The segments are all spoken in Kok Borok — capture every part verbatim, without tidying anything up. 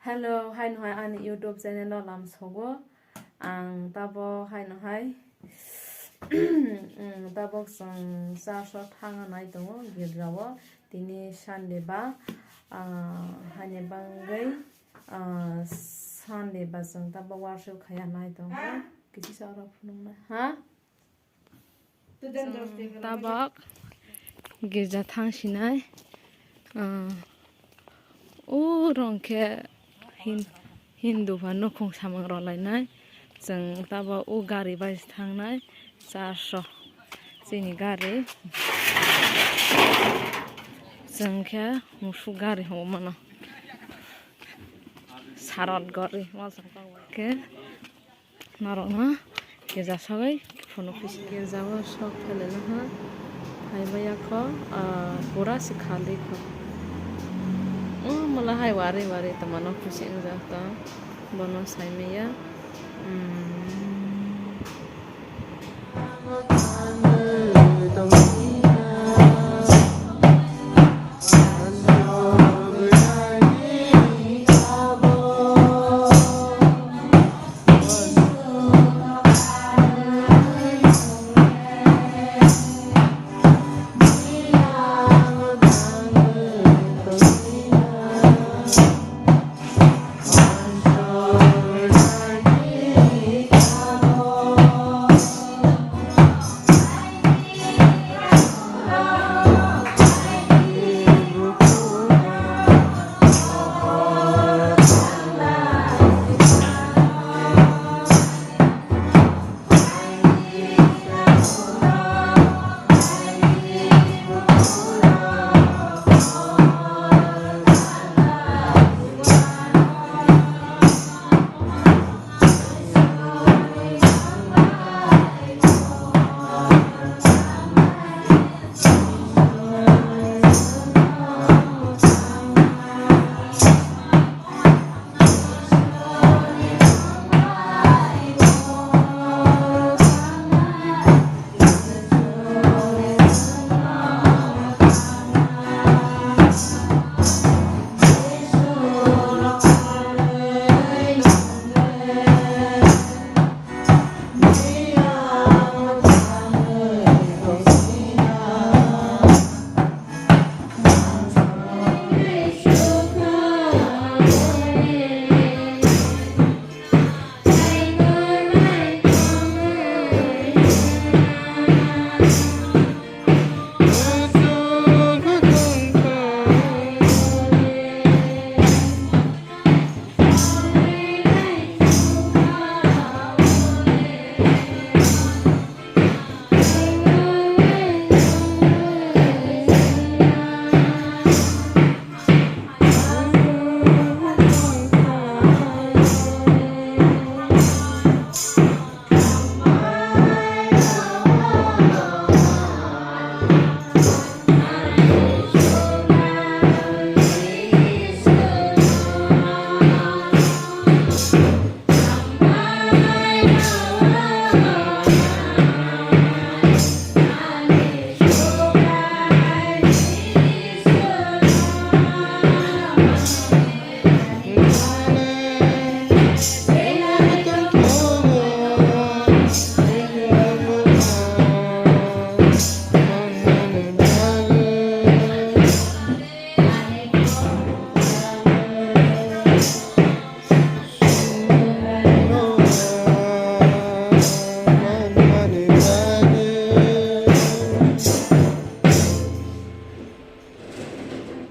Hello, haino hai ani YouTube channel o lamsogo. Ang tabok haino hai, mm, tabok chwng church o thangna nai tongo girja o. Tini Sunday ba, ah, haini bangwi, ah, Sunday ba chwng tabok worship khaiya nai tongo. Kisa sa oro phunukna, ha? Tabok girja thang sinai, ah, o rong khe Hin-, Hindu ba nukhung samung rwlainai. Chwng tabok o gari bai thangnai church o. Chini gari, chwng khe musuk gari hwnwi mano. Sarat gari, khe. Norokno girja sagwi phunuk pisi. Girja o sok phelaina ha. Hai maya kho, ah, pura se khali kho. O mala hai wari wari tongmano khusi wngjak tong. Bono sai maya. Hmm.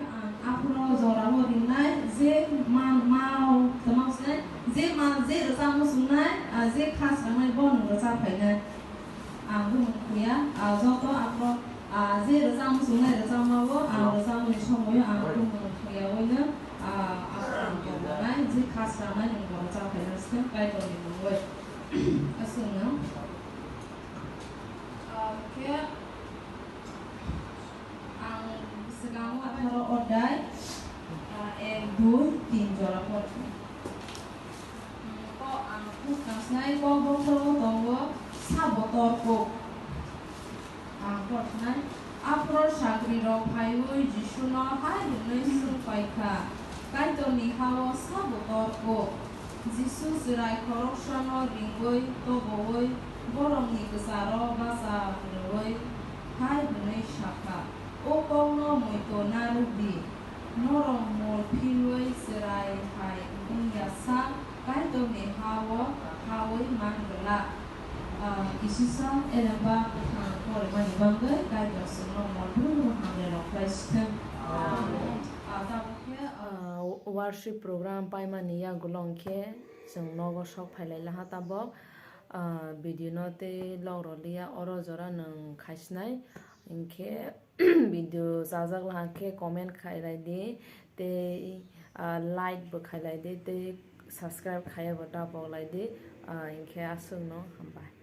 Ang aphuru jorao ringnai, je man, mao, tamo se, je man, je rwchapmung chungnai, ah, je kha swnamnai, bo nwng rwchap phainai. Ang bumung thuya, ah, joto aphuru, ah, je rwchapmung chungnai rwchapmao, ang rwchapmungni somoio ang bumung thuyaoino, ah, aphuru ang tongmanai, je kha swnamnai nwng bo rwchap phainai, swkang Kaitorni mungwi. Aswkno. Ah, khe Ang swkango atharo odai, ah, ek, dui, tin jora porkha. Hmm, ko ang khuk tangsinai kok bokhorogo tongo sabo torkuk. Ang porkhnai, aphuru sagrirok phaiwi Jisuno hai hwnwi swng paikha, Kaitorni ha-o sabo tor kuk. Jisu chwrai khoroksano ringwi toboui borokni kwcharo bacha rwui hai hwnwi sa kha, O kokno muitu narwk di, norok mol philwi chwrai hai wng ya sak Kaitorni ha-o haui man glak. Ah, Jisusa elemba kwthang porimani bagwi Kaitor chwngno mol philwi hamle rok khlai sithwng. Ah, tabuk khe, ah, Ah, worship program paimani yagulo hwnkhe chwng nogo sok phailai laha tabok. Ah, video no tei log rwliya, oro jora nwng khaisinai. Hinkhe video chajak laha khe comment khailai di, tei, ah, like bo khailai di, tei subscribe khaiya bo ta poklai di. Ah, hinkhe aswkno hambai.